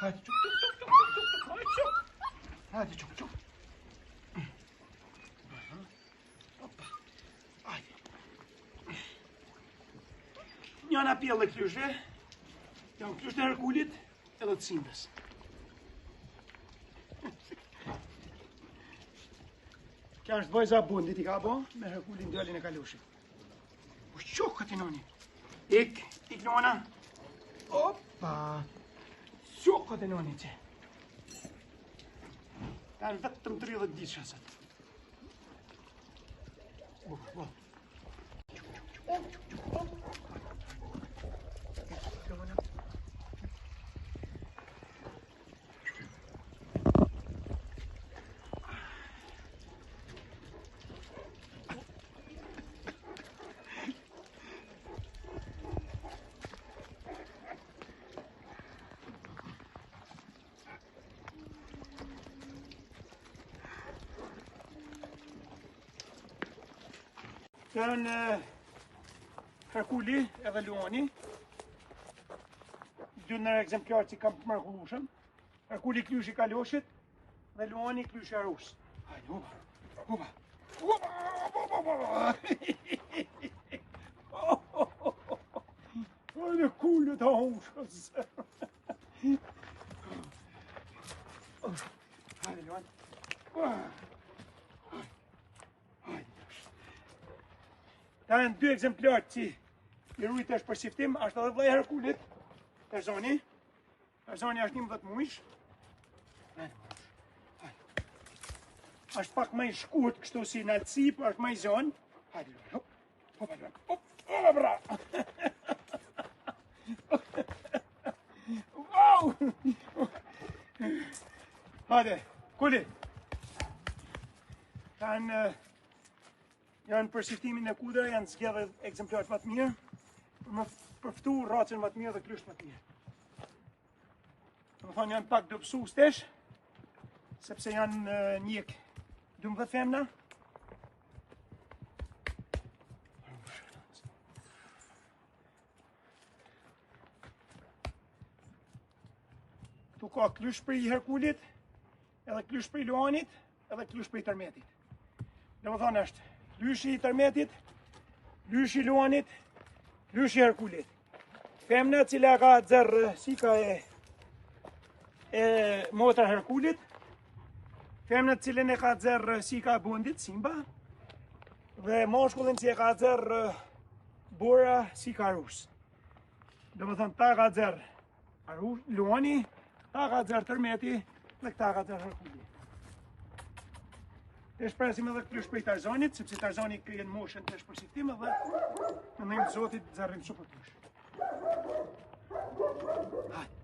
Hajde, çuk, çuk, çuk, çuk, çuk, çuk, hajde, çuk. Hajde, çuk, çuk. Opa. Hajde. Njëna pjellë këlyshve, janë këlyshtë e Herkulit edhe të Simbës. Kjo është vajza e Bondit i ka bo me Herkulin djalin e Kaloshit. U qokët i noni. Ik, ik Luana. Opa. Qokët e noni që. Kanë vetëm 30 ditë shasat. Bukur, bukur. Çuk, çuk, çuk, çuk, çuk, hop. Luana. Janë Herkuli edhe Luani, dy ndër ekzemplarë që kam të mrekullueshëm. Herkuli klysh i Kaloshit dhe Luani klysh i Arusës. Hajde, hupa, hupa, hupa, hupa, hupa, Hajde, kullë të hushës. Hajde, Luan. Hajde. Ta janë dy ekzemplarë që i rujt është për siftim, është edhe vllai Herkulit, Tarzani. Tarzani është 11 mujsh. Është pak më i shkurt kështu si naltësi, por është më i zonë. Hajde, hop, hop, hop, hop, hop, bra. Wow! Hajde, kuli. Kanë Janë për siftimin e kudra, janë zgjedhë ekzemplarët më të mirë, për me përftu racën më të mirë dhe klysht më të mirë. Domethonë janë pak dobësu tesh, sepse janë njek 12 femna. Ktu ka klysh prej Herkulit, edhe klysh prej Luanit, edhe klysh prej Tërmetit. Domethonë është klyshi i Tërmetit, klyshi i Luanit, klyshi i Herkulit. Femna cila ka xerr sika e, e motra Herkulit, femna cilën e ka xerr sika e Bondit, Simba, dhe mashkullin që e ka xerr Bora sika Arus. Domethonë ta ka xerr Aru, Luani, ta ka xerr Tërmeti dhe këta ka xerr Herkuli. Tash presim edhe klysh prej Tarzanit, sepse Tarzani kryen moshën tash për siftim edhe me ndihmë Zotit xerrim super klysh. Hajde.